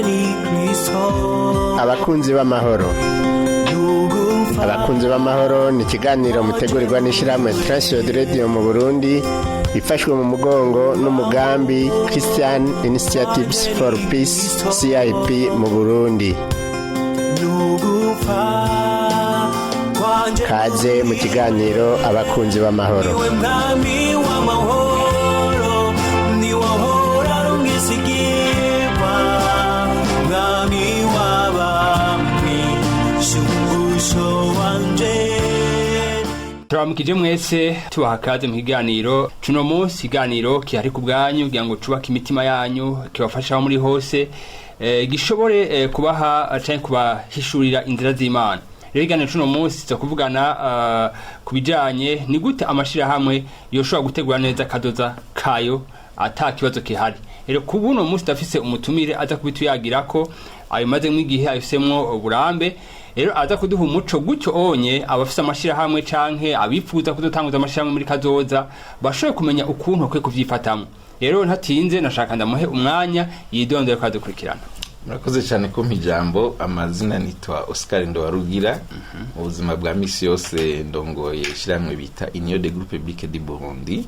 Yari Kristo. Abakunzi b'amahoro, abakunzi b'amahoro ni ikiganiro mutegurirwa n'ishyirahamwe Transworld Radio mu Burundi, ifashwe mu mugongo n'umugambi Christian Initiatives for Peace, CIP mu Burundi. Nugupfa kwanje. Kaze mu kiganiro abakunzi b'amahoro. Niwe mwami w'amahoro, niwe ahora ari umwizigirwa, mwami w'abami, shumbusho wanje. Turabamukije mwese, tubaha kaze mu kiganiro cuno munsi, ikiganiro kihari ku bwanyu kugira ngo cubake imitima yanyu, kibafasha aho muri hose, gishobore kubaha canke kubahishurira inzira z'Imana. Rero ikiganiro cuno munsi tuza kuvugana ku bijanye ni gute amashirahamwe yoshobora gutegura neza akadoza kayo ata kibazo kihari. Rero ku buno munsi turafise umutumire aza kubituyagirako, abimazemwo igihe, abifisemwo uburambe. Rero aza kuduha umuco gutyo onye abafise amashirahamwe canke abifuza kuzotanguza amashirahamwe muri kazoza bashobore kumenya ukuntu bakwiye kuvyifatamwo. Rero ntatinze, nashaka ndamuhe umwanya yidondore ko adukurikirana. Murakoze cyane kumpa ijambo. Amazina nitwa Oscar Ndowarugira. Mu buzima bwa misi yose ndongoye ishyirahamwe bita Union des Groupes Bibliques du Burundi.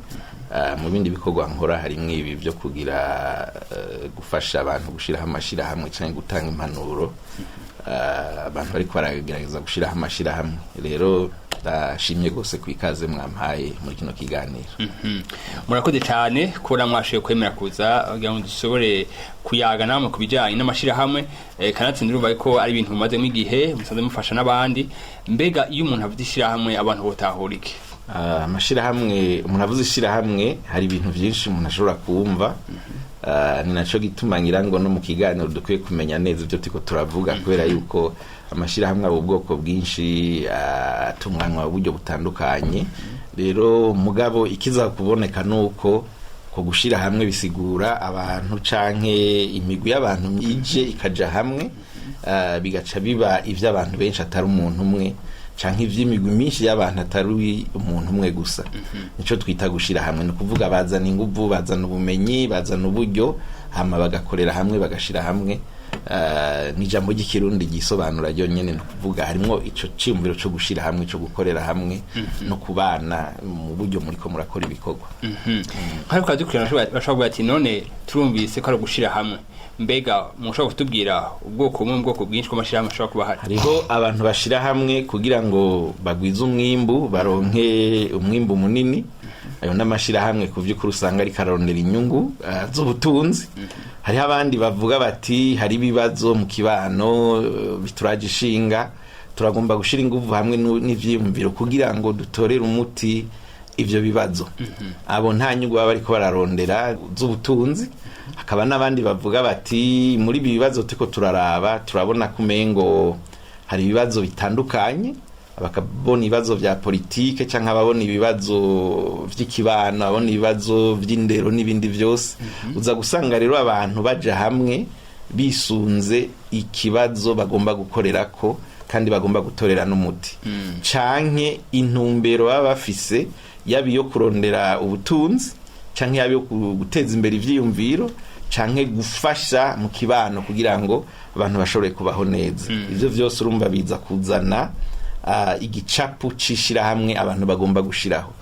Mu bindi bikorwa nkora harimwo ibi byo kugira gufasha abantu gushyiraho amashyirahamwe cyangwa gutanga impanuro abantu bariko baragerageza gushyiraho amashyirahamwe. Rero ndashimye rwose ku ikaze mwampaye muri kino kiganiro. Murakoze cyane kubona mwashoboye kwemera kuza kugira ngo dushobore kuyaga namwe ku bijyanye n'amashirahamwe. Kanatsinda urumva ko ari ibintu mumazemo igihe, musanzwe mufasha n'abandi. Mbega iyo umuntu avuze ishirahamwe, abantu botahura iki? Amashirahamwe, umuntu avuze ishirahamwe hari ibintu byinshi umuntu ashobora kumva. Ni naco gituma ngira ngo no mu kiganiro dukwiye kumenya neza ibyo turiko turavuga, kubera yuko amashirahamwe aba ubwoko bwinshi, atunganywa mu buryo butandukanye. Rero mugabo ikiza kuboneka nuko ko gushira hamwe bisigura abantu canke imigwi y'abantu ije ikaja hamwe, bigaca biba ivy'abantu benshi atari umuntu umwe, canke ivy'imigwi myinshi y'abantu atari umuntu umwe gusa. Nico twita gushira hamwe. Ni ukuvuga bazana inguvu, bazana ubumenyi, bazana uburyo, hama bagakorera hamwe, bagashira hamwe. Ni ijambo ry'Ikirundi ryisobanura ryonyene. Ni ukuvuga harimwo ico ciyumviro co gushira hamwe, co gukorera hamwe no kubana mu buryo muriko murakora ibikorwa. Nk'ariko kadukurikirana bashobora kuvuga ati: "None turumvise ko ari ugushira hamwe, mbega mushobora kutubwira ubwoko bumwe mu bwoko bwinshi bw'amashirahamwe ashobora kuba ahari?" Hariho abantu bashira hamwe kugira ngo bagwize umwimbu, baronke umwimbu munini. Ayo n'amashirahamwe ku vy'ukuri usanga ariko ararondera inyungu z'ubutunzi. Hariho abandi bavuga bati: "Hari ibibazo mu kibano bituraje ishinga, turagomba gushira inguvu hamwe n'ivyiyumviro kugira ngo dutorere umuti ivyo bibazo." Abo nta nyungu baba bariko bararondera z'ubutunzi. Hakaba n'abandi bavuga bati: "Muri ibi bibazo turiko turaraba, turabona ko umengo hari ibibazo bitandukanye." Bakabona ibibazo vya politike, canke ababona ibibazo vy'ikibano, ababona ibibazo vy'indero n'ibindi vyose. Uza gusanga rero abantu baja hamwe bisunze ikibazo bagomba gukorerako kandi bagomba gutorera n'umuti, canke intumbero baba bafise, yaba iyo kurondera ubutunzi, canke yaba iyo guteza imbere ivyiyumviro, canke gufasha mu kibano kugira ngo abantu bashobore kubaho neza. Ivyo vyose urumva biza kuzana igicapu c'ishirahamwe abantu bagomba gushiraho.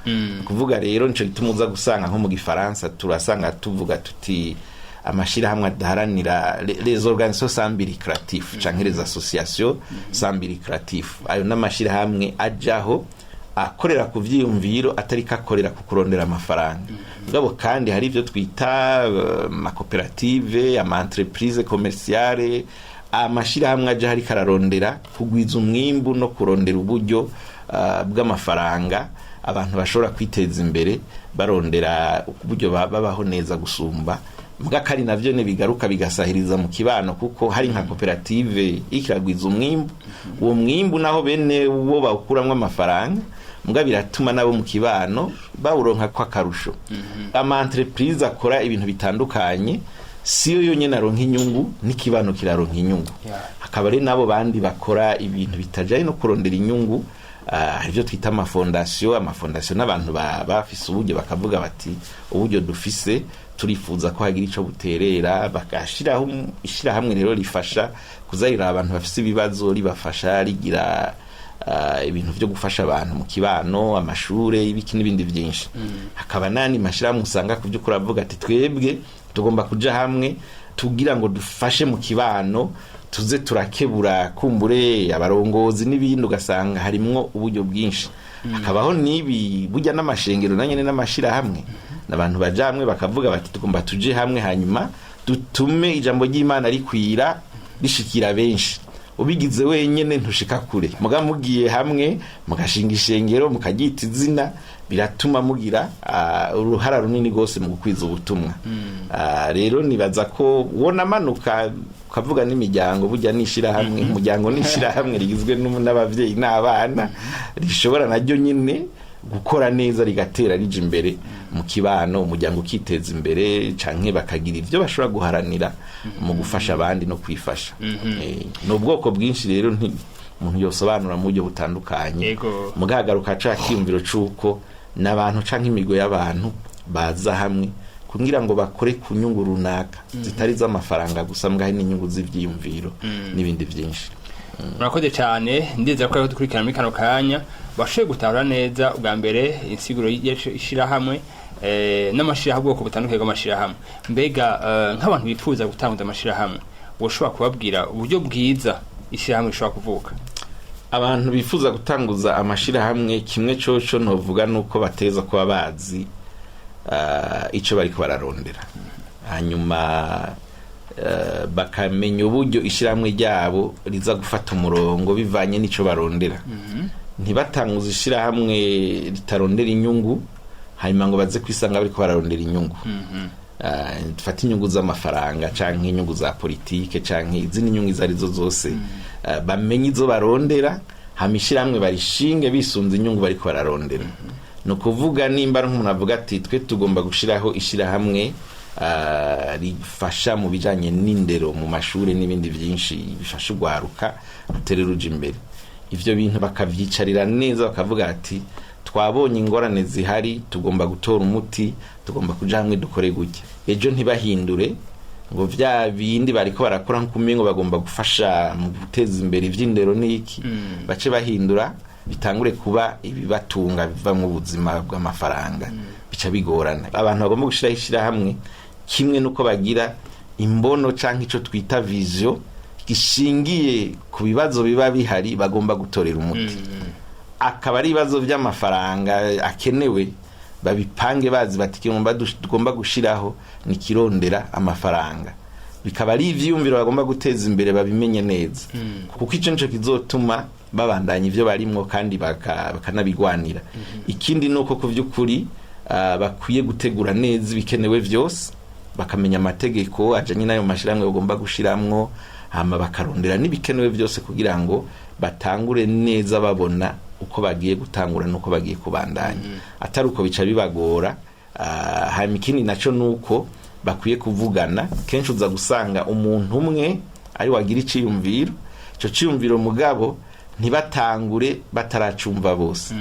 Kuvuga rero nico gituma uza gusanga nko mu Gifaransa turasanga tuvuga tuti amashirahamwe adaharanira, les organisations sans but lucratif canke les associations sans but lucratif. Ayo n'amashirahamwe ajaho akorera ku vyiyumviro, atari akorera ku kurondera amafaranga. Mugabo kandi hari ivyo twita amakoperative, ama entreprise commerciale, amashirahamwe aja hariko ararondera kugwiza umwimbu no kurondera uburyo bw'amafaranga abantu bashobora kwiteza imbere, barondera uburyo babaho neza gusumba. Mbwa kandi navyo ne bigaruka bigasahiriza mu kibano, kuko hari nka koperative ikiragwiza umwimbu, uwo mwimbu naho bene wo bawukuramwo amafaranga, mbwa biratuma nabo mu kibano bawuronka kw'akarusho. Ama entreprise akora ibintu bitandukanye siyo yonyene aronka inyungu, n'ikibano kiraronka inyungu. Hakaba ari nabo bandi bakora ibintu bitajanye no kurondera inyungu. Hari ibyo twita amafondasiyo. Amafondasiyo n'abantu bafise uburyo, bakavuga bati: "Uburyo dufise Turifuza ko hagira ico buterera, bagashiraho ishirahamwe rero rifasha kuzarira abantu bafise ibibazo, ribafasha rigira ibintu vyo gufasha abantu mu kibano, amashure, ibiki n'ibindi byinshi. Hakaba nani mashirahamwe usanga ku by'ukuri avuga ati twebwe tugomba kuja hamwe tugira ngo dufashe mu kibano, tuze turakebura kumbure abarongozi n'ibindi, ugasanga harimwo uburyo bwinshi. Hakabaho n'ibi burya n'amashengero na nyene n'amashirahamwe, n'abantu baja hamwe bakavuga bati tugomba tuje hamwe, hanyuma dutume ijambo ry'Imana rikwira, rishikira benshi. Ubigize wenyene ntushika kure, muga mugiye hamwe mugashinga ishengero, mukaryita izina, biratuma mugira uruhara runini rwose mu gukwiza ubutumwa. Rero nibaza ko wonamanuka ukavuga n'imiryango, burya n'ishirahamwe, umuryango n'ishirahamwe rigizwe n'abavyeyi n'abana, rishobora naryo nyine gukora neza, rigatera rija imbere mu kibano, umuryango ukiteza imbere, canke bakagira ivyo bashobora guharanira mu gufasha abandi no kwifasha. Ni ubwoko bwinshi rero, umuntu yosobanura mu buryo butandukanye. Mugagaruka ca kiyumviro c'uko n'abantu canke imigo y'abantu baza hamwe kugira ngo bakore ku nyungu runaka zitari iz'amafaranga gusa, mbwa n'inyungu z'ivyiyumviro n'ibindi byinshi. Murakoze cyane. Ndizera ko dukurikirana muri kano kanya bashoboye gutahura neza ubwa mbere insiguro y'ishirahamwe n'amashirahamwe, ubwoko butandukanye bw'amashirahamwe. Mbega nk'abantu bifuza gutanguza amashirahamwe, woshobora kubabwira uburyo bwiza ishirahamwe rishobora kuvuka? Abantu bifuza gutanguza amashirahamwe, kimwe coco novuga nuko bateza kuba bazi ico bariko bararondera, hanyuma bakamenya uburyo ishirahamwe ryabo riza gufata umurongo bivanye n'ico barondera. Ntibatanguze ishirahamwe ritarondera inyungu, hanyuma ngo baze kwisanga bariko bararondera inyungu. Dufate inyungu z'amafaranga canke inyungu za politike canke izindi nyungu izo arizo zose. Bamenye izo barondera, hama ishirahamwe barishinge bisunze inyungu bariko bararondera. Ni ukuvuga nimba ari nk'umuntu avuga ati twe tugomba gushiraho ishirahamwe rifasha mu bijanye n'indero mu mashure n'ibindi byinshi bifasha urwaruka rutere ruja imbere, ivyo bintu bakavyicarira neza, bakavuga ati twabonye ingorane zihari, tugomba gutora umuti, tugomba kuja hamwe dukore gutya. Ejo ntibahindure ngo vya bindi bariko barakora, nko umengo bagomba gufasha mu guteza imbere ivy'indero n'iki, bace bahindura bitangure kuba ibibatunga bivamwo ubuzima bw'amafaranga, bica bigorana. Abantu bagomba gushiraho ishirahamwe, kimwe nuko bagira imbono canke ico twita vision gishingiye ku bibazo biba bihari bagomba gutorera umuti. Akaba ari ibibazo by'amafaranga akenewe, babipange bazi bati ikintu tugomba gushiraho ni kirondera amafaranga. Bikaba ari ivyiyumviro bagomba guteza imbere, babimenye neza, kuko ico nico kizotuma babandanya ivyo barimwo kandi bakanabigwanira. Ikindi nuko ku vy'ukuri bakwiye gutegura neza ibikenewe vyose, bakamenya amategeko ajanye n'ayo mashirahamwe bagomba gushiramwo, hama bakarondera n'ibikenewe byose kugira ngo batangure neza, babona uko bagiye gutangura n'uko bagiye kubandanya. Atari uko bica bibagora. Hanyuma ikindi naco nuko bakwiye kuvugana. Kenshi uza gusanga umuntu umwe ari wagira iciyumviro, ico ciyumviro mugabo ntibatangure bataracumva bose,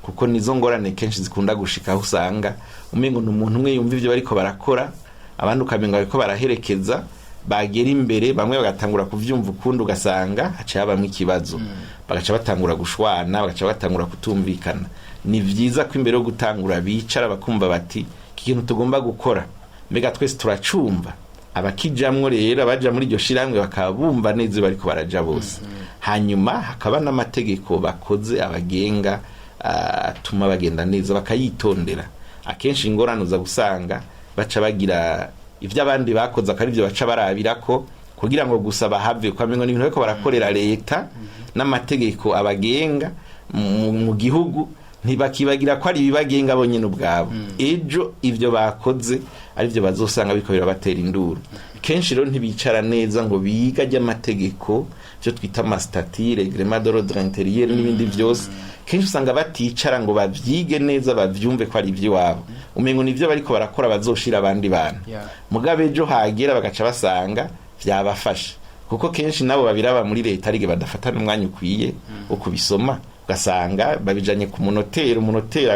kuko nizo ngorane kenshi zikunda gushika, aho usanga umengo ni umuntu umwe yumva ivyo bariko barakora, abandi ukamengo bariko baraherekeza, bagera imbere bamwe bagatangura kuvyumva ukundi, ugasanga haca habamwo ikibazo, bagaca batangura gushwana, bagaca batangura kutumvikana. Ni vyiza ko imbere yo gutangura bicara bakumva bati iki kintu tugomba gukora mbega twese turacumva? Abakijamwo rero, abaja muri iryo shirahamwe, bakaba bumva neza iyo bariko baraja bose. Hanyuma hakaba n'amategeko bakoze abagenga, atuma bagenda neza, bakayitondera. Akenshi ingorane uza gusanga baca bagira ivyo abandi bakoze, akari ivyo baca barabirako kugira ngo gusa bahave, ukamengo ni ibintu bariko barakorera leta n'amategeko abagenga mu gihugu, ntibakibagira ko ari ibibagenga bonyene ubwabo. Ejo ivyo bakoze arivyo bazosanga biriko birabatera induru. Kenshi rero ntibicara neza ngo biga ry'amategeko, ivyo twita amasitati, règlement d'ordre intérieur n'ibindi vyose. Kenshi usanga baticara ngo bavyige neza, bavyumve ko ari ivy'iwabo, umengo nivyo bariko barakora bazoshira abandi bantu. Mugabe ejo hagera bagaca basanga vyabafasha, kuko kenshi nabo babiraba muri leta arige badafata n'umwanya ukwiye wo kubisoma, ugasanga babijanye ku munoteri, umunoteri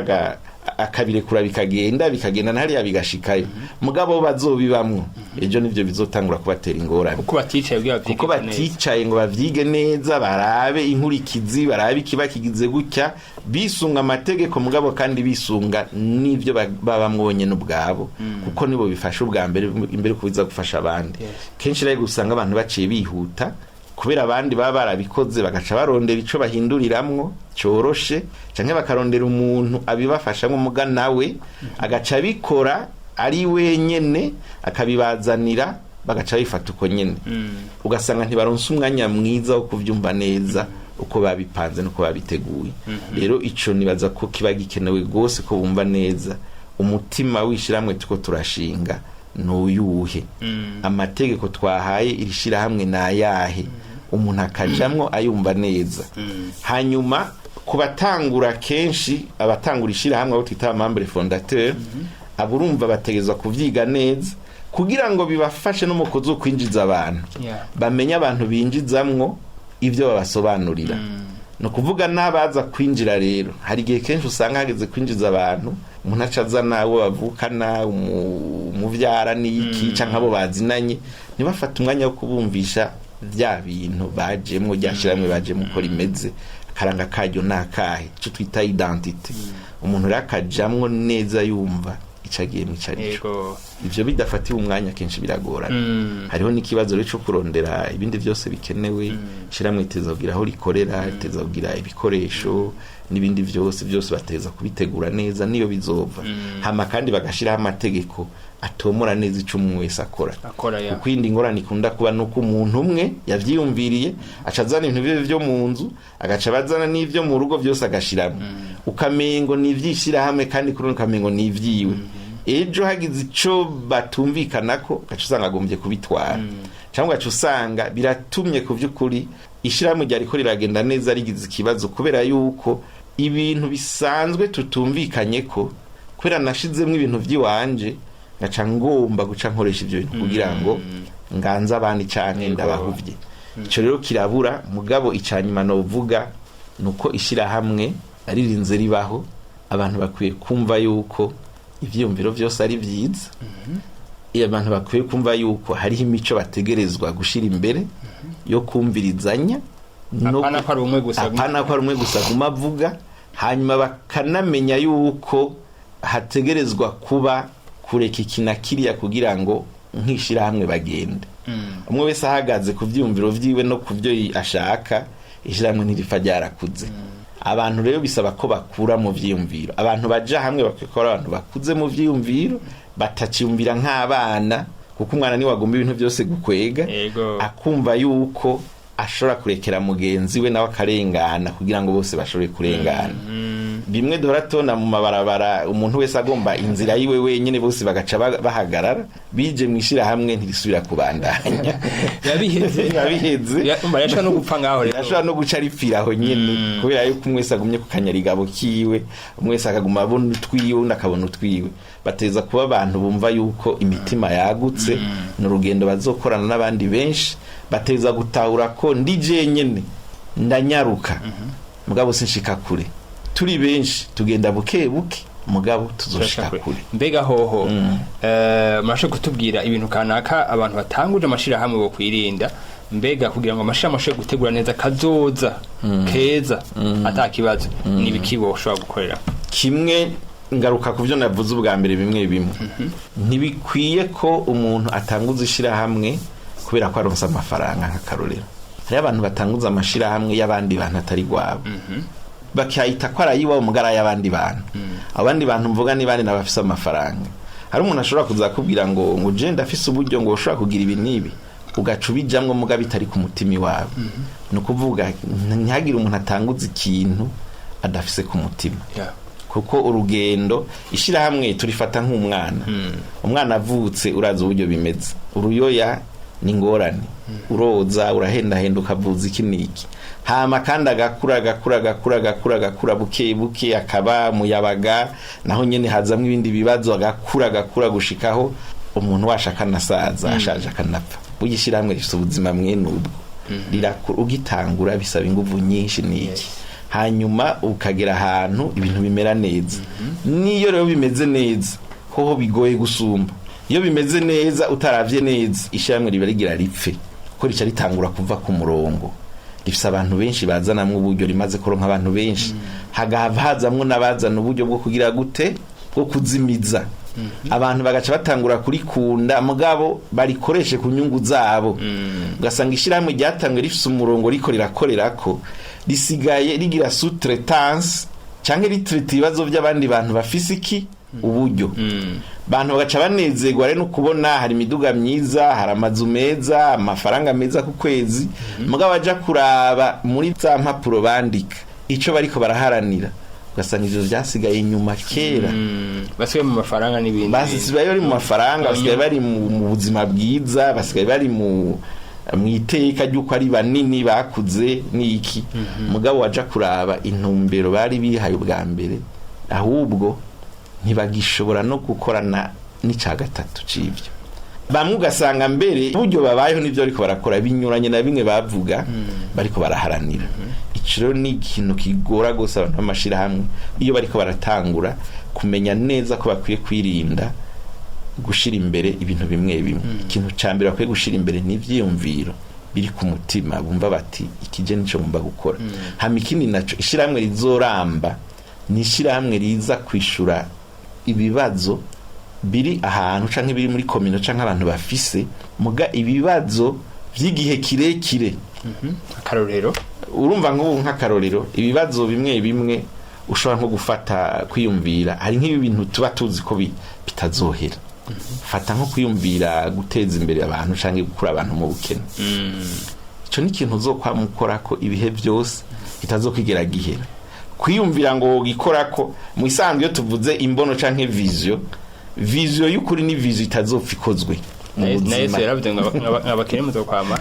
Akabirekura bikagenda bikagenda na hariya bigashikayo, mugabo bazobibamwo ejo nivyo bizotangura kubatera ingorane. Kuko baticaye kugira bavyige Kuko neza. Baticaye ngo bavyige neza, barabe inkurikizi, barabe ikiba kigize gutya, bisunga amategeko, mugabo kandi bisunga n'ivyo babamwo bonyene ubwabo, kuko nibo bifasha ubwa mbere imbere kubiza gufasha abandi. Kenshi rero usanga abantu baciye bihuta kubera abandi baba barabikoze, bagaca barondera ico bahinduriramwo cyoroshe, canke bakarondera umuntu abibafashamwo, muga nawe agaca abikora ari wenyene, akabibazanira, bagaca bifata uko nyene. Ugasanga ntibaronse umwanya mwiza wo kuvyumva neza uko babipanze nuko babiteguye. Rero ico nibaza ko kiba gikenewe rwose, ko bumva neza umutima w'ishirahamwe tuko turashinga nuyuhe, amategeko twahaye iri shirahamwe ni ayahe, umuntu akajamwo ayumva neza. Hanyuma ku batangura, kenshi abatangura ishirahamwe, abo twita abamembres fondateurs, abo urumva bategerezwa kuvyiga neza kugira ngo bibafashe no mu kuzokwinjiza abantu, bamenye abantu binjizamwo ibyo babasobanurira. Ni ukuvuga n'abaza kwinjira rero, hari igihe kenshi usanga hageze kwinjiza abantu, umuntu aca azana abo bavukana, umuvyara n'iki, canke abo bazinanye, ntibafate umwanya wo kubumvisha bya bintu bajemwo, rya shirahamwe bajemwo uko rimeze, akaranga karyo ni akahe, ico twita identité. Umuntu rero akajamwo neza yumva ico agiyemwo ico arico. Ivyo bidafatiwe umwanya kenshi biragorana. Hariho n'ikibazo rero cyo kurondera ibindi byose bikenewe. Ishyirahamwe riteza kugira aho rikorera, riteza kugira ibikoresho n'ibindi byose, byose bateza kubitegura neza niyo bizova. Hama kandi bagashiraho amategeko atomora neza ico umwe wese akora. Akora ya. Kuko iyindi ngorane ikunda kuba nuko umuntu umwe yavyiyumviriye aca azana ibintu byiwe vyo mu nzu, agaca abazana n'ivyo mu rugo byose agashiramo, ukamengo ni ivy'ishirahamwe kandi kuri ukamengo ni ivyiwe. Ejo hagize ico batumvikanako, ugaca usanga agombye kubitwara, cyangwa ugaca usanga biratumye ku vy'ukuri ishirahamwe ryariko riragenda neza rigize ikibazo, kubera yuko ibintu bisanzwe tutumvikanye ko kubera nashizemwo ibintu vy'iwanje, ngaca ngomba guca nkoresha ivyo bintu kugira ngo nganze abandi canke ndabahuvye. Ico rero kirabura. Mugabo icanyuma novuga nuko ishirahamwe ririnze ribaho, abantu bakwiye kumva yuko ivyiyumviro vyose ari vyiza. Iyo abantu bakwiye kumva yuko hariho imico bategerezwa gushira imbere yo kumvirizanya no Apana ko ari umwe gusa. Apana ko ari umwe gusa aguma avuga. Hanyuma bakanamenya yuko hategerezwa kuba kureka iki na kiriya kugira ngo nk'ishirahamwe bagende. Umwe wese ahagaze ku vyiyumviro vyiwe no ku vyo ashaka, ishirahamwe ntirifa ryarakuze. Abantu rero bisaba ko bakura mu vyiyumviro. Abantu baja hamwe bakora, abantu bakuze mu vyiyumviro, bataciyumvira nk'abana, kuko umwana niwe agomba ibintu byose gukwega, akumva yuko ashobora kurekera mugenzi we nawe akarengana kugira ngo bose bashobore kurengana. Bimwe duhora tubona mu mabarabara, umuntu wese agomba inzira yiwe wenyine, bose bagaca bahagarara, bije mu ishirahamwe ntirisubira kubandanya. Yabiheze. Biba biheze. Umva, yashobora no gupfa ngaho rero. Ashobora no guca aripfira aho nyene, kubera yuko umwe wese agumye ku kanyarigabo kiwe, umwe wese akaguma abona utwiwe, undi akabona utwiwe. Bateza kuba abantu bumva yuko imitima yagutse, ni urugendo bazokorana n'abandi benshi. Bateza gutahura ko ndi jenyene ndanyaruka, mugabo sinshika kure, turi benshi tugenda buke buke, mugabo tuzoshika kure. Mbega hoho murashobora kutubwira ibintu kanaka abantu batanguje amashirahamwe bo kwirinda, mbega kugira ngo amashirahamwe ashobore gutegura neza kazoza keza ata kibazo, ni ibiki boshobora gukorera? Kimwe, ngaruka ku byo navuze ubwa mbere, bimwe bimwe ntibikwiye ko umuntu atanguza ishirahamwe kubera ko aronse amafaranga. Nk'akarorero, hariho abantu batanguza amashirahamwe y'abandi bantu atari rwabo, bakayita ko arayiwabo mugara y'abandi bantu. Abandi bantu mvuga ni bandi n'abafise amafaranga. Hari umuntu ashobora kuza akubwira ngo je ndafise uburyo, ngo ushobora kugira ibi n'ibi, ugaca ubijamwo muga bitari ku mutima iwawe. Ni ukuvuga ntihagire umuntu atanguza ikintu adafise ku mutima, kuko urugendo ishirahamwe turifata nk'umwana. Umwana avutse, urazi uburyo bimeze, uruyoya ni ingorane, uroza, urahendahenda, ukavuza iki n'iki. Hama kandi agakura, agakura, agakura, agakura, agakura buke buke, akaba muyabaga, naho nyene hazamwo ibindi bibazo, agakura, agakura gushikaho umuntu washa akanasaza, ashaje akanapfa. Burya ishirahamwe rifise ubuzima mwene ubwo, rirakura. Ugitangura bisaba inguvu nyinshi n'iki. Hanyuma ukagera ahantu ibintu bimera neza. Niyo rero bimeze neza, hoho bigoye gusumba. Iyo bimeze neza utaravye neza, ishyirahamwe riba rigira ripfe, kuko rica ritangura kuva ku murongo. Rifise abantu benshi bazanamwo uburyo, rimaze kuronka abantu benshi, hagahava hazamwo n'abazana uburyo bwo kugira gute, bwo kuzimiza abantu, bagaca batangura kurikunda, mugabo barikoreshe ku nyungu zabo. Ugasanga ishyirahamwe ryatanzwe rifise umurongo riko rirakorerako, risigaye rigira sous-traitance canke ritrita ibibazo by'abandi bantu bafise iki uburyo. Bantu bagaca banezerwa rero no kubona hari imiduga myiza, hari amazu meza, amafaranga meza ku kwezi, mugabo baja kuraba muri za mpapuro bandika ico bariko baraharanira, ugasanga ivyo vyasigaye inyuma kera. Basigaye mu mafaranga n'ibindi. Basigaye bari mu mafaranga, basigaye bari mu buzima bwiza, basigaye bari mu iteka ry'uko ari banini bakuze n'iki. Mugabo waja kuraba intumbero bari bihaye ubwa mbere, ahubwo ntibagishobora no gukorana n'ica gatatu c'ivyo. Bamwe ugasanga mbere uburyo babayeho n'ivyo bariko barakora binyuranye na bimwe bavuga bariko baraharanira. Ico rero ni ikintu kigora gose abantu b'amashirahamwe iyo bariko baratangura, kumenya neza ko bakwiye kwirinda gushira imbere ibintu bimwe bimwe. Ikintu ca mbere bakwiye gushira imbere ni ivyiyumviro biri ku mutima, bumva bati ikije nico ngomba gukora. Hama ikindi naco, ishirahamwe rizoramba ni ishirahamwe riza kwishura ibibazo biri ahantu canke biri muri komino canke abantu bafise, muga ibibazo vy'igihe kirekire. Akarorero? Urumva nk'ubu, nk'akarorero, ibibazo bimwe bimwe ushobora nko gufata kwiyumvira, hari nk'ibi bintu tuba tuzi ko bitazohera. Fata nko kwiyumvira guteza imbere abantu canke gukura abantu mu bukene. Ico ni ikintu uzokwama ukorako ibihe byose, kitazokwigera gihera. Kwiyumvira ngo wogikorako, mu isanzwe iyo tuvuze imbono canke vision, vision y'ukuri ni vision itazopfa ikozwe mu Na Yesu buzima. yaravuze ngo abakene muzokwama.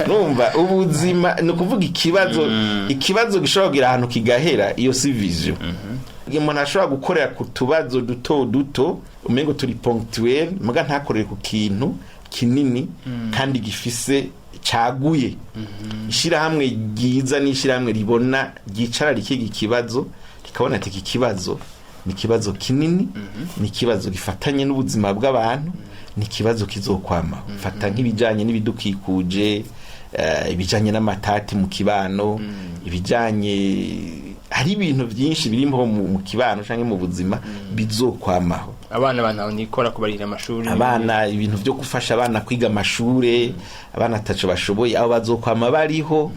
Numva ubuzima ni ukuvuga ikibazo gishobora kugira ahantu kigahera, iyo si vision. Umuntu ashobora gukorera ku tubazo duto duto, umengo turi ponctuel, muga ntakorere ku kintu kinini kandi gifise caguye. Ishirahamwe ryiza ni ishirahamwe ribona, ryicara rikiga ikibazo, rikabona ati iki kibazo ni ikibazo kinini, ni ikibazo gifatanye n'ubuzima bw'abantu, ni ikibazo kizokwama. Fata nk'ibijanye n'ibidukikuje, ibijanye n'amatati mu kibano, ibijanye, hari ibintu byinshi birimo mu kibano canke mu buzima bizokwamaho. Abana bantu nikora kubarira amashuri. Abana, ibintu byo gufasha abana kwiga amashure, abana ataco bashoboye, abo bazokwama bariho.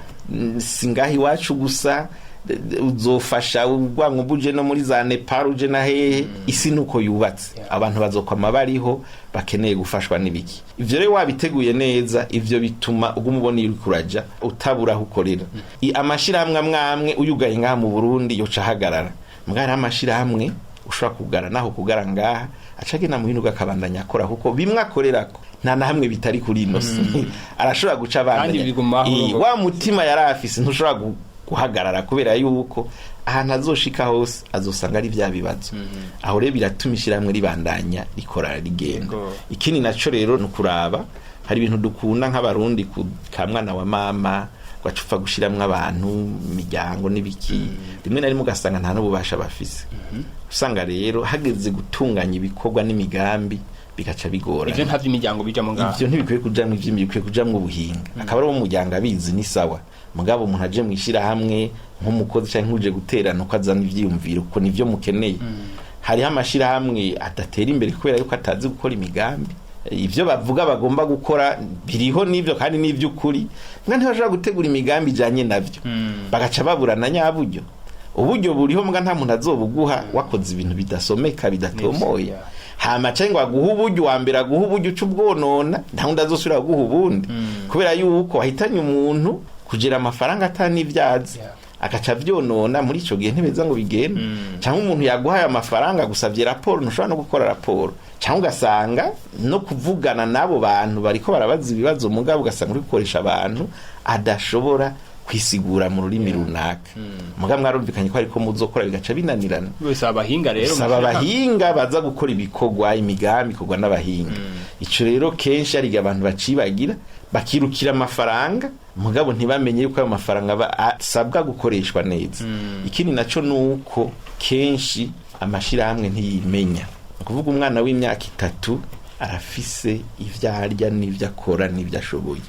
Si ngaho iwacu gusa, uzofasha urwango uje no muri za Nepal, uje na hehe, isi nuko yubatse. Abantu bazokwama bariho bakeneye gufashwa n'ibiki. Ivyo rero wabiteguye neza, ivyo bituma uguma ubona iyo uriko uraja, utabura aho ukorera. Amashirahamwe amwe amwe uyugaye ngaha mu Burundi yoca ahagarara, mbwa hariho amashirahamwe ushobora kugara, naho kugara ngaha aca agenda mu bindi akabandanya akora, kuko bimwe akorerako nta na hamwe bitari kuri ino si. Arashobora guca Kandi abandanya. bigumaho. Wa mutima yari afise ntushobora guhagarara, kubera yuko ahantu azoshika hose azosanga ari bya bibazo. Aho rero biratuma ishyirahamwe ribandanya rikora, rigenda. Yego. Ikindi naco rero ni ukuraba, hari ibintu dukunda nk'Abarundi ku ka mwana wa mama, ugaca upfa gushiramwo abantu, imiryango n'ibiki, rimwe na rimwe ugasanga nta n'ububasha bafise. Usanga rero hageze gutunganya ibikorwa n'imigambi bigaca bigorana. Ivyo nta vy'imiryango bijamo ngaho. Ivyo ntibikwiye kujamwo ivy'imi, bikwiye kujamwo ubuhinga. Akaba ari uwo muryango abizi ni sawa, mugabo umuntu aje mw'ishirahamwe nk'umukozi canke nk'uje guterana, uko azana ivyiyumviro, kuko nivyo mukeneye. Hariho amashirahamwe adatera imbere kubera yuko atazi gukora imigambi. Ivyo bavuga bagomba gukora biriho n'ivyo kandi n'ivy'ukuri, mbwa ntibashobora gutegura imigambi ijanye navyo, bagaca baburana nyaburyo. Uburyo buriho, mbwa nta muntu azobuguha wakoze ibintu bidasomeka, bidatomoye. Nivyo, Hama canke ngo aguhe uburyo, wa mbere aguhe uburyo uca ubwonona, nta wundi azosubira kuguha ubundi, kubera yuko wahitanye umuntu kugira amafaranga ata n'ivyazi, agaca avyonona. Muri ico gihe ntibeza ngo bigende. Cyangwa umuntu yaguhaye amafaranga agusavye raporo, ntushobora no gukora raporo, cyangwa ugasanga no kuvugana n'abo bantu bariko barabaza ibibazo, mugabo ugasanga uri gukoresha abantu adashobora kwisigura mu rurimi runaka, mugabo mwarumvikanye ko ariko muzokora, bigaca binanirana. Bisaba abahinga rero. Saba abahinga baza gukora ibikorwa, imigambi ikorwa n'abahinga. Ico rero kenshi hari igihe abantu bacibagira. Bakirukira amafaranga, mugabo ntibamenye yuko ayo mafaranga aba asabwa gukoreshwa neza. Ikindi naco nuko kenshi amashirahamwe ntiyimenya. Ni ukuvuga umwana w'imyaka 3 arafise ivyo arya n'ivyo akora n'ivyo ashoboye.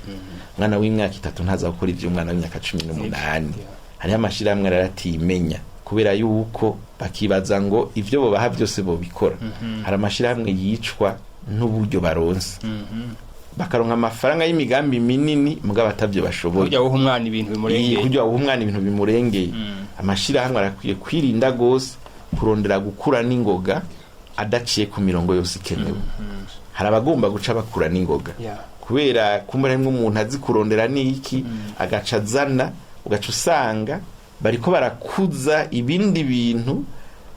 Umwana w'imyaka 3 ntaza gukora ivyo umwana w'imyaka 18. Hariho amashirahamwe rero atimenya kubera yuko bakibaza ngo ivyo bobaha byose bobikora. Hari amashirahamwe yicwa n'uburyo baronse, bakaronka amafaranga y'imigambi minini mugabo atavyo bashoboye. Kurya woha umwana ibintu bimurengeye. Kurya woha umwana ibintu bimurengeye. Amashirahamwe arakwiye kwirinda gose kurondera gukura n'ingoga adaciye ku mirongo yose ikenewe. Hari abagomba guca bakura n'ingoga kubera kumbura rimwe umuntu azi kurondera n'iki agaca azana, ugaca usanga bariko barakuza ibindi bintu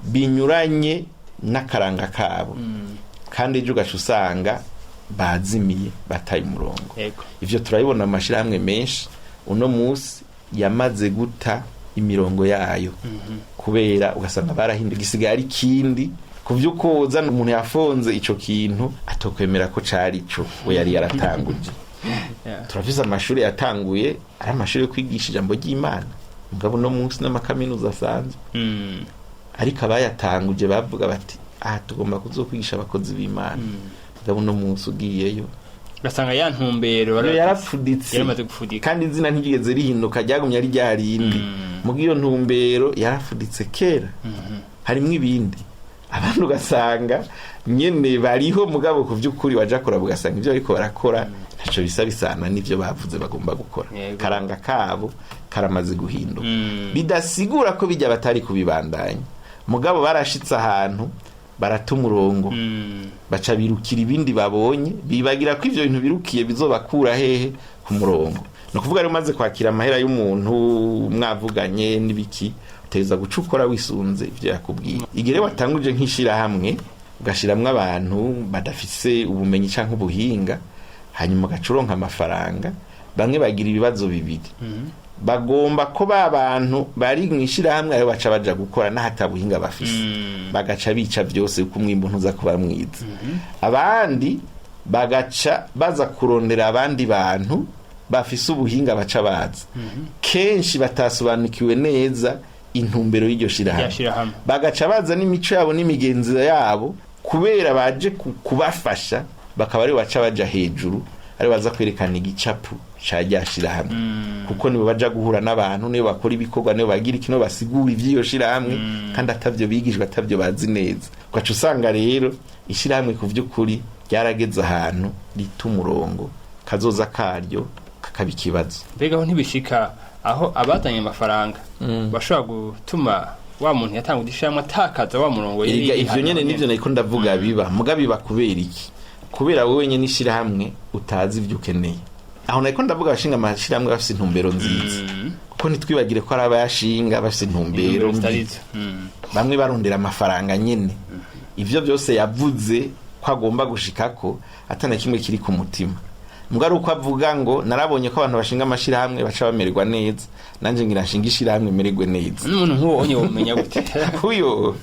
binyuranye n'akaranga kabo, kandi ejo ugaca usanga bazimiye, bataye umurongo. Ivyo turabibona mu mashirahamwe menshi uno munsi yamaze guta imirongo yayo, kubera ugasanga barahinduye, gisigaye ari ikindi. Ku vy'uko uzana umuntu yafonze ico kintu atokwemera ko cari ico we yari yaratanguje. Turafise amashuri yatanguye ari amashuri yo kwigisha ijambo ry'Imana, mugabo uno munsi n'amakaminuza asanzwe. Ariko abayatanguje bavuga bati aha tugomba kuzokwigisha abakozi b'Imana, mugabo uno munsi ugiyeyo ugasanga ya ntumbero iyo yarapfuditse, yaramaze gupfudika. Kandi izina ntiryigeze rihinduka, ryagumye ari rya rindi. Muga iyo ntumbero yarafuditse kera, harimwo ibindi. Abandi ugasanga nyene bariho, mugabo ku vy'ukuri waja kuraba ugasanga ivyo bariko barakora ntaco bisa bisana n'ivyo bavuze bagomba gukora. Karanga kabo karamaze guhinduka. Bidasigura ko bijya batari kubibandanya, mugabo barashitse ahantu barata umurongo, baca birukira ibindi babonye, bibagira ko ivyo bintu birukiye bizobakura hehe ku murongo. Ni ukuvuga rero umaze kwakira amahera y'umuntu mwavuganye n'ibiki, uteza guca ukora wisunze ivyo yakubwiye. Igihe rero watanguje nk'ishirahamwe ugashiramwo abantu badafise ubumenyi canke ubuhinga, hanyuma ugaca uronka amafaranga, bamwe bagira ibibazo bibiri. Bagomba ko ba bantu bari mu ishirahamwe ayo baca baja gukora n'ahatabuhinga bafise, bagaca bica byose kuko umwimbu ntuza kuba mwiza. Abandi bagaca baza kurondera abandi bantu bafise ubuhinga, baca baza kenshi batasobanukiwe neza intumbero y'iryo shirahamwe, Ryashirahamwe. bagaca baza n'imico yabo n'imigenzo yabo, kubera baje kubafasha, bakaba aribo baca baja hejuru, ari baza kwerekana igicapu ca rya shirahamwe, kuko nibo baja guhura n'abantu, nibo bakora ibikorwa, nibo bagira iki, nibo basigura ivy'iyo shirahamwe, kandi atavyo bigishwa, atavyo bazi neza. Ugaca usanga rero ishirahamwe ku vy'ukuri ryarageze ahantu rita umurongo, kazoza karyo kakaba ikibazo. Mbega aho ntibishika aho abazanye amafaranga bashobora gutuma wa muntu yatanga udishamwe atakaza wa murongo yari Erega ivyo yihaye? nyene nivyo nariko ndavuga biba, muga biba kubera iki? Kubera wowe nyene ishirahamwe utazi ivyo ukeneye. Aho nariko ndavuga abashinga amashirahamwe bafise intumbero nziza, kuko ntitwibagire ko ari abayashinga bafise intumbero Intumbero mbi. zitarizo. Bamwe barondera amafaranga nyene, ivyo byose yavuze ko agomba gushikako atana kimwe kiri ku mutima, mbwa ari uko avuga ngo narabonye ko abantu bashinga amashirahamwe baca bamererwa neza, nanje ngira nshinga ishirahamwe mererwe neza. N'umuntu nk'uwo onye womenya gute? Uyo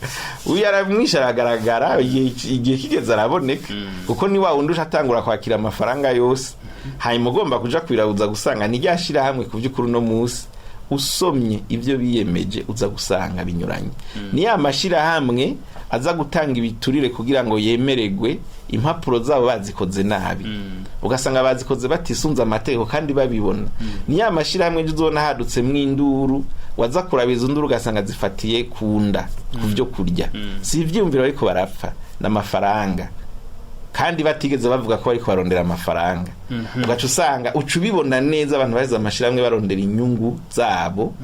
uyu aramwisha, aragaragara igihe kigeze araboneka, kuko ni wa wundi uca atangura kwakira amafaranga yose, hanyuma ugomba kuja kwirabuza gusanga ni rya shirahamwe ku vy'ukuri uno munsi usomye ivyo biyemeje uza gusanga binyuranye. Ni ya mashirahamwe aza gutanga ibiturire kugira ngo yemeregwe, impapuro zabo bazikoze nabi, ugasanga bazikoze batisunze amategeko kandi babibona. Ni ya mashirahamwe ejo uzobona hadutsemwo induru, waza kuraba izo nduru ugasanga zifatiye ku nda, ku vyo kurya. Si ivyiyumviro bariko barapfa, n'amafaranga, kandi batigeze bavuga ko bariko barondera amafaranga. Ugaca usanga uca ubibona neza abantu baheze amashirahamwe barondera inyungu zabo,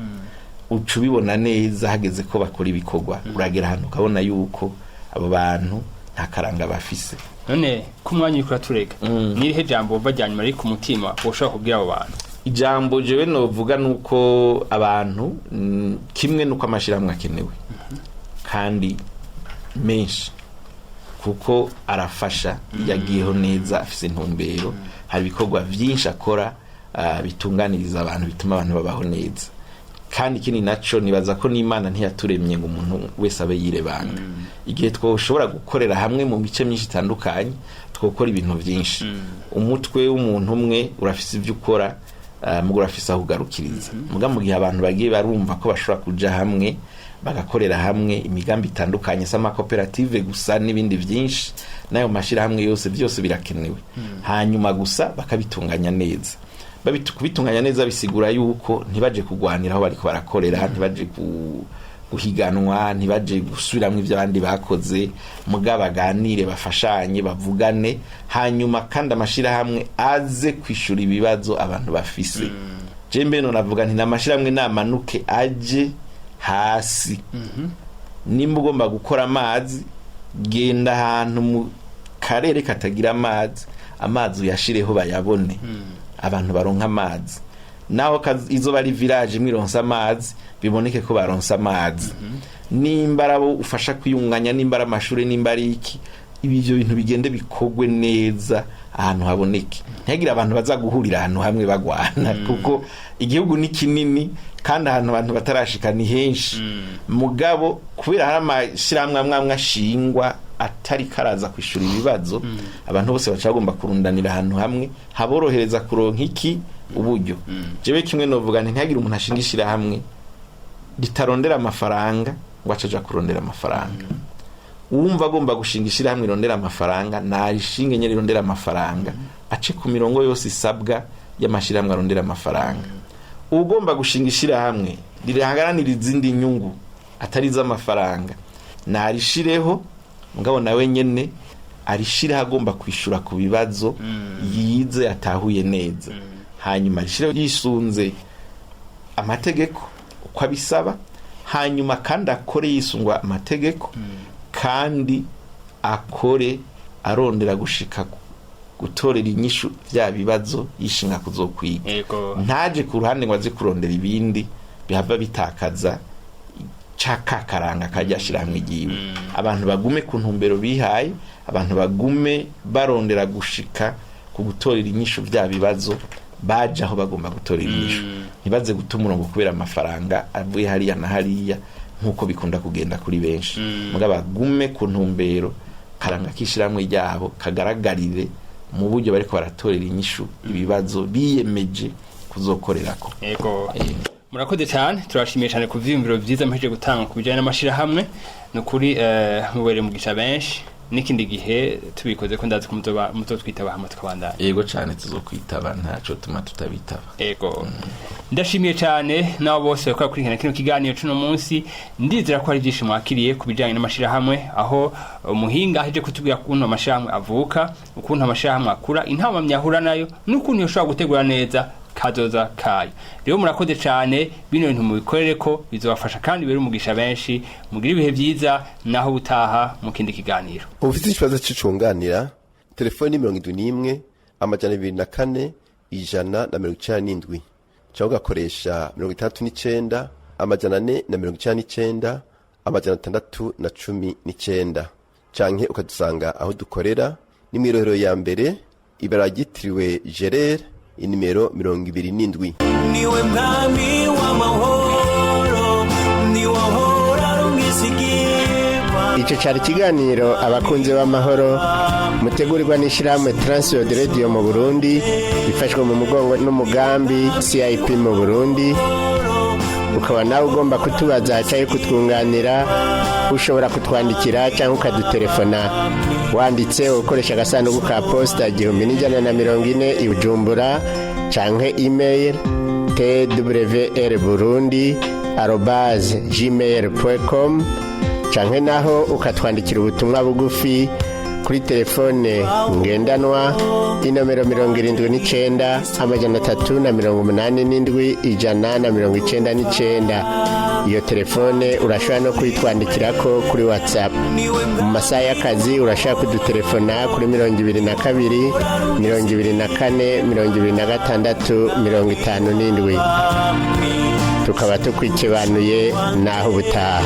uca ubibona neza hageze ko bakora ibikorwa, uragera ahantu ukabona yuko abo bantu nta karanga bafise. None ko umwanya uriko uraturega, n'irihe jambo wumva rya nyuma riri ku mutima woshobora kubwira abo bantu? Ijambo jewe novuga nuko abantu kimwe nuko amashirahamwe akenewe kandi menshi, kuko arafasha iyo agiyeho neza afise intumbero. Hari ibikorwa vyinshi akora, bitunganiriza abantu, bituma abantu babaho neza. Kandi ikindi naco, nibaza ko n'Imana ntiyaturemye ngo umuntu wese abe yirebanga. Igihe twoshobora gukorera hamwe mu mice myinshi itandukanye, twokora ibintu byinshi. Umutwe w'umuntu umwe urafise ibyo ukora, mugo urafise aho ugarukiriza. Muga mu gihe abantu bagiye barumva ko bashobora kuja hamwe, bagakorera hamwe imigambi itandukanye, si amakoperative gusa, n'ibindi byinshi, n'ayo mashyirahamwe yose, byose birakenewe. Hanyuma gusa bakabitunganya neza. Kubitunganya neza bisigura yuko ntibaje kugwanira aho bariko barakorera, ntibaje guhiganwa, ntibaje gusubiramwo ibyo abandi bakoze, muga baganire, bafashanye, bavugane. Hanyuma kandi amashirahamwe aze kwishura ibibazo abantu bafise. Je mbe navuga nti n'amashirahamwe namanuke aje hasi. Nimba ugomba gukora amazi, genda ahantu mu karere katagira amazi, amazi uyashireho bayabone, abantu baronka amazi. Naho izoba ari village imwe ironsa amazi, biboneke ko baronsa amazi. Nimba ari abo ufasha kwiyunganya, nimba ari amashuri, nimba ari iki, ibi ivyo bintu bigende bikogwe neza ahantu haboneke, ntihagire abantu baza guhurira ahantu hamwe bagwana, kuko igihugu ni kinini kandi ahantu abantu batarashika ni henshi. Mugabo kubera hari amashirahamwe amwe amwe ashingwa atari karaza kwishura ibibazo, abantu bose baca bagomba kurundanira ahantu hamwe haborohereza kuronka iki uburyo. Jewe kimwe novuga nti ntihagire umuntu ashinga ishirahamwe ritarondera amafaranga ngo ace aja kurondera amafaranga. Uwumva agomba gushinga ishirahamwe irondera amafaranga, narishinge nyene rirondera amafaranga, ace ku mirongo yose isabwa y'amashirahamwe arondera amafaranga. Ugomba gushinga ishirahamwe riharanira izindi nyungu atari iz'amafaranga, narishireho, mugabo nawe nyene arishireho agomba kwishura ku bibazo yize, atahuye neza. Hanyuma arishireho yisunze amategeko uko abisaba, hanyuma kandi akore yisungwa amategeko, kandi akore arondera gushika gutorera inyishu vya bibazo yishinga kuzokwiga. Ntaje ku ruhande ngo aze kurondera ibindi bihava bitakaza ca kakaranga kajya ashirahamwe igiwe. Abantu bagume ku ntumbero bihaye, abantu bagume barondera gushika ku gutorera inyishu vya bibazo baje aho bagomba gutorera inyishu, ntibaze guta umurongo kubera amafaranga avuye hariya na hariya, nk'uko bikunda kugenda kuri benshi. Mugabo bagume ku ntumbero, karanga k'ishirahamwe ryabo kagaragarire mu buryo bariko baratorera inyishu ibibazo biyemeje kuzokorerako. Ego. Murakoze cyane, turashimiye cyane ku vyiyumviro vyiza muhejeje gutanga ku bijanye n'amashirahamwe. Ni ukuri mubereye umugisha benshi. N'ikindi gihe tubikoze ko ndazi ko muzotwitaba hama tukabandanya. Yego cane, tuzokwitaba, ntaco tuma tutabitaba. Ego. Ndashimiye cyane nabo bose bakora kurikirana kino kiganiro cuno munsi. Ndizera ko hari byinshi mwakiriye ku bijanye n'amashirahamwe, aho umuhinga aheje kutubwira ukuntu amashirahamwe avuka, ukuntu amashirahamwe akura, intambamyi ahura nayo, n'ukuntu yoshobora gutegura neza kazoza kayo. Rero murakoze cyane, bino bintu mubikorere ko bizobafasha kandi bibere umugisha benshi. Mugire ibihe byiza, naho ubutaha mu kindi kiganiro. Ufite ikibazo c'icunganira, telefoni 71 204 197, cyangwa ugakoresha 69 499 619, canke ukadusanga aho dukorera ni mw'irohero ya mbere, ibara ryitiriwe Gerere, inimero 27. Niwe mwami w'amahoro, niwe ahora ari umwizigirwa. Icyo cyari ikiganiro Abakunzi b'Amahoro, mutegurirwa n'ishyirahamwe Transworld Radio mu Burundi, ifashwe mu mugongo n'umugambi CIP mu Burundi. Ukaba nawe ugomba kutubaza cyangwa kutwunganira, ushobora kutwandikira cyangwa ukadutelefona wanditse ukoresha agasanduku ka posita 1140 i Bujumbura, canke email twrburundi@gmail.com, canke naho ukatwandikira ubutumwa bugufi kuri telefone ngendanwa inomero 79 387 199. Iyo telefone urashobora no kuyitwandikirako kuri WhatsApp. Mu masaha y'akazi urashobora kudutelefona kuri 22 24 26 57. Tukaba tukwikibanuye, naho ubutaha.